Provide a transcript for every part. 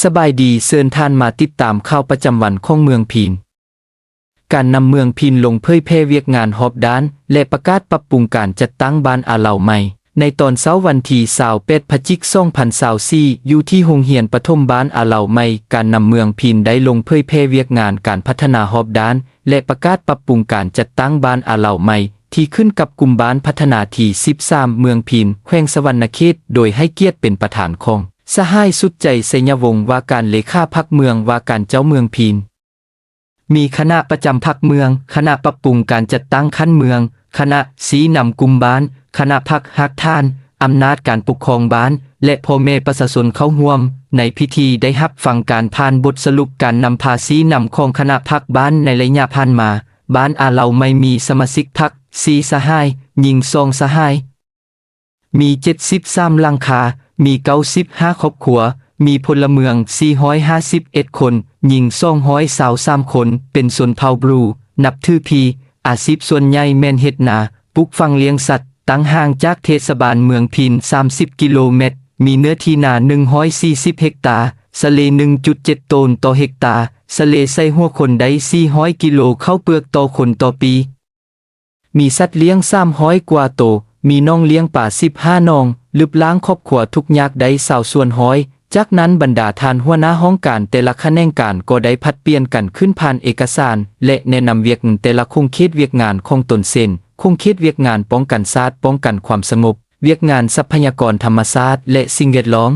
ສະບາຍດີ, ເຊີນທ່ານມາຕິດຕາມຂ່າວປະຈຳວັນຂອງເມືອງພີນ. ການນຳເມືອງພີນລົງເຜີຍແຜ່ວຽກງານຮອບດ້ານ ແລະ ປະກາດປັບປຸງການຈັດຕັ້ງບ້ານອາເລົາໃໝ່. ໃນຕອນເຊົ້າວັນທີຊາວແປດ ພະຈິກ ສອງພັນຊາວສີ່ ຢູ່ທີ່ໂຮງຮຽນປະຖົມບ້ານອາເລົາໃໝ່, ການນຳເມືອງພີນໄດ້ລົງເຜີຍແຜ່ວຽກງານການພັດທະນາຮອບດ້ານ ແລະ ປະກາດປັບປຸງການຈັດຕັ້ງບ້ານອາເລົາໃໝ່ ທີ່ຂຶ້ນກັບກຸ່ມບ້ານພັດທະນາທີສິບສາມ ເມືອງພີນ ແຂວງສະຫວັນນະເຂດ, ໂດຍໃຫ້ກຽດເປັນປະທານຂອງສະຫາຍ ສຸດໃຈ ໄຊຍະວົງ ວ່າການເລຂາພັກເມືອງ ວ່າການເຈົ້າເມືອງພີນ. ມີຄະນະປະຈຳພັກເມືອງ, ຄະນະປັບປຸງການຈັດຕັ້ງຂັ້ນເມືອງ, ຄະນະຊີ້ນຳກຸ່ມບ້ານ, ຄະນະພັກຮາກຖານ, ອຳນາດການປົກຄອງບ້ານ ແລະ ພໍ່ແມ່ປະຊາຊົນເຂົ້າຮ່ວມ. ໃນພິທີໄດ້ຮັບຟັງການຜ່ານບົດສະຫຼຸບການນຳພາຊີ້ນຳຂອງຄະນະພັກບ້ານໃນໄລຍະຜ່ານມາ. ບ້ານອາເລົາໃໝ່ມີສະມາຊິກພັກສີ່ສະຫາຍ, ຍິງສອງສະຫາຍ. ມີເຈັດສິບສາມຫຼັງຄາ, ມີເກົ້າສິບຫ້າຄອບຄົວ, ມີພົນລະເມືອງສີ່ຮ້ອຍຫ້າສິບເອັດຄົນ, ຍິງສອງຮ້ອຍຊາວສາມຄົນ, ເປັນຊົນເຜົ່າບຣູ, ນັບຖືຜີ, ອາຊີບສ່ວນໃຫຍ່ແມ່ນເຮັດນາ, ປູກຝັງລ້ຽງສັດ, ຕັ້ງຫ່າງຈາກເທດສະບານເມືອງພີນສາມສິບກິໂລແມັດ, ມີເນື້ອທີ່ນາໜຶ່ງຮ້ອຍສີ່ສິບເຮັກຕາ, ສະເລ່ຍໜຶ່ງຈຸດເຈັດໂຕນຕໍ່ເຮັກຕາ, ສະເລ່ຍໃສ່ຫົວຄົນໄດ້ສີ່ຮ້ອຍກິໂລເຂົ້າເປືອກຕໍ່ຄົນຕໍ່ປີ. ມີສັດລ້ຽງສາມຮ້ອຍກວ່າໂຕ, ມີໜອງລ້ຽງປາສິບຫ້າໜອງ, ລຶບລ້າງຄອບຄົວທຸກຍາກໄດ້ຊາວສ່ວນຮ້ອຍ. ຈາກນັ້ນບັນດາທ່ານຫົວໜ້າຫ້ອງການແຕ່ລະຂະແໜງການກໍໄດ້ຜັດປ່ຽນກັນຂຶ້ນຜ່ານເອກະສານ ແລະ ແນະນຳວຽກແຕ່ລະຂົງເຂດວຽກງານຂອງຕົນ ເຊັ່ນ ຂົງເຂດວຽກງານປ້ອງກັນຊາດ, ປ້ອງກັນຄວາມສະຫງົບ, ວຽກງານຊັບພະຍາກອນທຳມະຊາດ ແລະ ສິ່ງແວດລ້ອມ.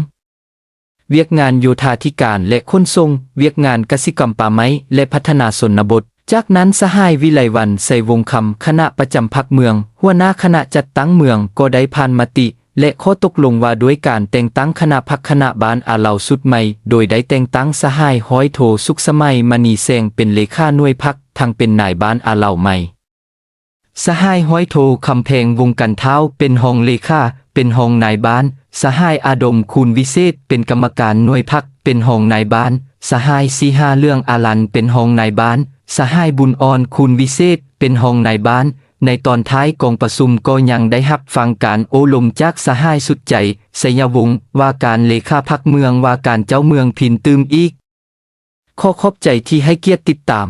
ວຽກງານໂຍທາທິການ ແລະ ຂົນສົ່ງ, ວຽກງານກະສິກຳປ່າໄມ້ ແລະ ພັດທະນາຊົນນະບົດ. ຈາກນັ້ນສະຫາຍ ວິໄລວັນ ໄຊວົງຄຳ ຄະນະປະຈຳພັກເມືອງ, ຫົວໜ້າຄະນະຈັດຕັ້ງເມືອງ ກໍໄດ້ຜ່ານມະຕິ ແລະ ຂໍ້ຕົກລົງວ່າດ້ວຍການແຕ່ງຕັ້ງຄະນະພັກຄະນະບ້ານອາເລົາຊຸດໃໝ່, ໂດຍໄດ້ແຕ່ງຕັ້ງສະຫາຍ ຮ້ອຍໂທ ສຸກສະໄໝ ມະນີແສງ ເປັນເລຂາໜ່ວຍພັກ, ທັງເປັນນາຍບ້ານອາເລົາໃໝ່. ສະຫາຍ ຮ້ອຍໂທ ຄຳແພງ ວົງກັນທ້າວ ເປັນຮອງເລຂາ, ເປັນຮອງນາຍບ້ານ, ສະຫາຍ ອາດົມ ຄູນວິເສດ ເປັນກຳມະການໜ່ວຍພັກ, ເປັນຮອງນາຍບ້ານ, ສະຫາຍ ສີຫາເຫຼືອງອາລັນ ເປັນຮອງນາຍບ້ານ, ສະຫາຍ ບຸນອ່ອນ ຄູນວິເສດ ເປັນຮອງນາຍບ້ານ. ໃນຕອນທ້າຍກອງປະຊຸມກໍຍັງໄດ້ຮັບຟັງການໂອ້ລົມຈາກສະຫາຍ ສຸດໃຈ ໄຊຍະວົງ ວ່າການເລຂາພັກເມືອງ ວ່າການເຈົ້າເມືອງພີນຕື່ມອີກ. ຂໍຂອບໃຈທີ່ໃຫ້ກຽດຕິດຕາມ.